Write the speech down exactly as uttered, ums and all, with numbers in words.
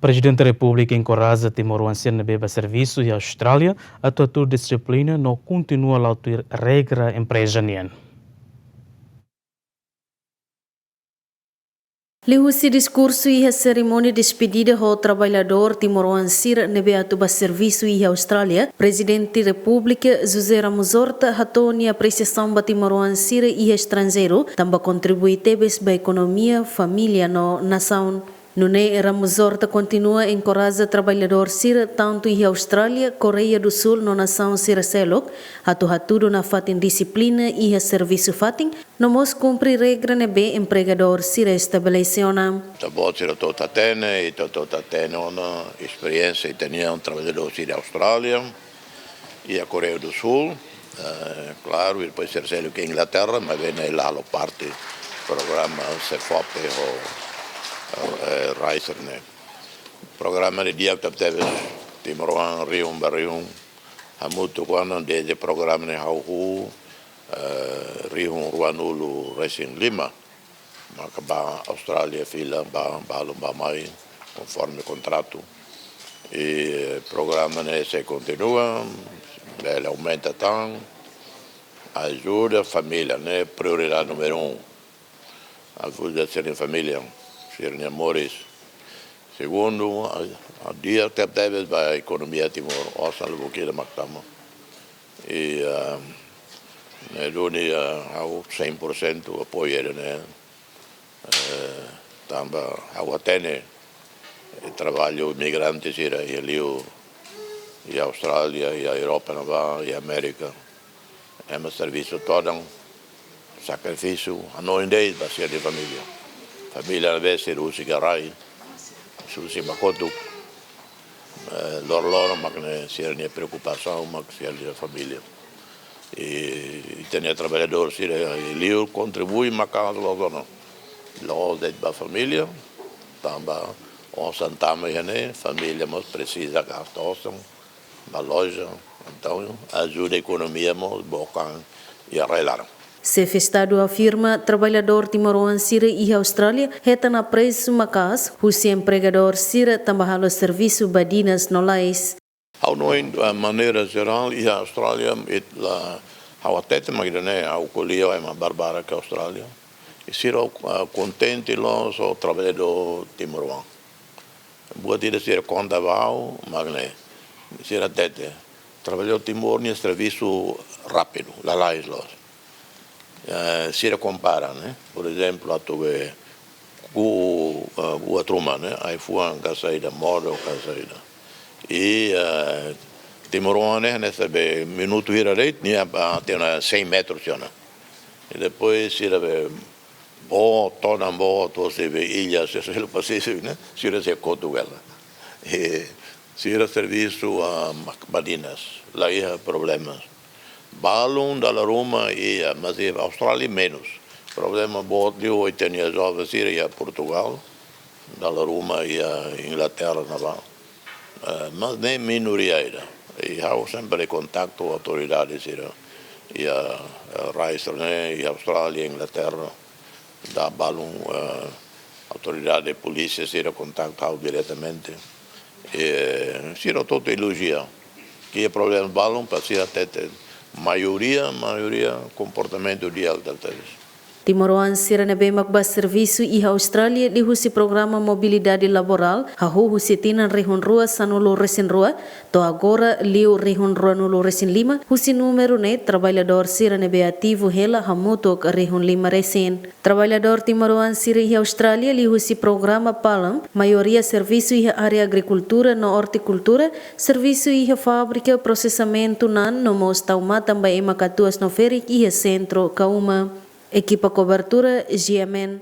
Prezidente Repúblika enkoraja timoroan sira ne'ebé bá servisu iha Austrália atu hatudu dixiplina no kontinua la'o tuir regra empreza nian. Liuhusi diskursu iha serimónia despedida ho traballadór timoroan sira ne'ebé atu bá servisu iha Austrália, Prezidente Repúblika José Ramos Horta hato'o nia apresiasaun ba timoroan sira iha estranjeiru, tanba kontribui tebes ba ekonomia, família no nasaun. Nune'e Ramos Horta kontinua enkoraja traballadór sira tantu iha Austrália, Koreia do Sul no nasaun sira seluk, atu hatudu nafatin dixiplina iha servisu fatin, no mós kumpre regra ne'ebé empregadór sira estabelese ona. Ita-boot sira hotu hatene, ita hotu hatene ona esperiénsia ita-nia traballadór sira Austrália, iha Koreia do Sul, eh, klaru, i depois terseiro ke Inglaterra, maibé ne'e la halo parte programa SEFOPE ho, eh, RISE ne'e. Programa ne'e di'ak tebetebes, timoroan rihun ba rihun hamutuk ona, dezde programa ne'e hahú, eh, rihun ruanulu-resin-lima maka bá Austrália fila, bá, balun bá mai, konforme kontratu. I programa ne'e sei kontinua, bele aumenta tan, ajuda família, ne'e prioridade número um. Ajuda sira-nia família, sira-nia moris. Segundu, a, a di'ak tebetebes ba ekonomia Timor, osan lubukida mak tama. I, ah, ne'e duni, ah, ha'u cem por cento apoiu ida-ne'e. Eh, tanba ha'u hatene, eh, traballu migrante sira iha li'ur, iha Austrália, iha Europa ne'ebá, iha Amérika. Ema servisu todan, sakrifísiu, hanoin de'it ba sira-nia família. Família ne'ebé sira husik iha rai, sira husik ba kotuk. Eh, loroloron mak ne'e sira-nia preokupasaun, mak sira-nia família. I, i ita-nia traballadór sira iha li'ur kontribui maka'as loos ona. La'ós de'it ba família, tanba osan tama iha ne'e, família mós presiza gasta osan, ba loja, entaun ajuda ekonomia mós book an iha rai laran. Xefe Estadu afirma traballadór timoroan sira iha Austrália hetan apresu maka'as husi empregadór sira tanba halo servisu badinas no lalais. Ha'u hanoin, eh, maneira jerál, iha Austrália, it la, ha'u hatete mak ida-ne'e, ha'u ko'alia ho ema barbarak iha Austrália. I sira, eh, kontente loos ho traballadór timoroan. Buat ida sira konta ba ha'u, mak ne'e, sira hatete, traballadór Timor nia servisu rápidu, lalais loos. Eh, sira kompara, ne'e? Por ezemplu, atu be ku, eh, buat ruma, ne'e? Ai-fuan ka saida, modo ka saida. I, eh, timoroan ne'e, ne'e sira be minutu hira de'it, nia, ah, tiha ona cem metros tiha ona. I depois sira be boot, todan boot, to'o sei be illa, sei, sei Pasífiku, ne'e? Sira sei kotuk hela. I sira servisu, ah, mak badinas, la iha problemas. Balun dala ruma iha, mas iha Austrália menus. Problema boot liu ita-nia joven sira iha Portugal, dala ruma iha Inglaterra ne'ebá. Eh, mas ne'e minoria ida. I ha'u sempre kontaktu autoridade sira iha, eh, RISE ne'e, iha Austrália, Inglaterra. Dala balun, eh, autoridade polísia sira kontaktu ha'u diretamente. Eh, sira hotu-hotu elojia. Ke problema balun, pa sira hatete, maioria, maioria komportamentu di'ak tebes. Timoroan sira ne'ebé mak bá servisu iha Austrália liuhusi programa mobilidade laborál, hahú husi tinan rihun rua sanulu-resin-rua, to'o agora liu rihun ruanulu-resin-lima, husi númeru ne'e traballadór sira ne'ebé ativu hela hamutuk rihun lima resin. Traballadór timoroan sira iha Austrália liuhusi programa PALM, maioria servisu iha área agrikultura no ortikultura, servisu iha fábrika prosesamentu na'an no mós tau matan ba ema katuas no ferik iha sentru ka uma. Ekipa kobertura, G M N.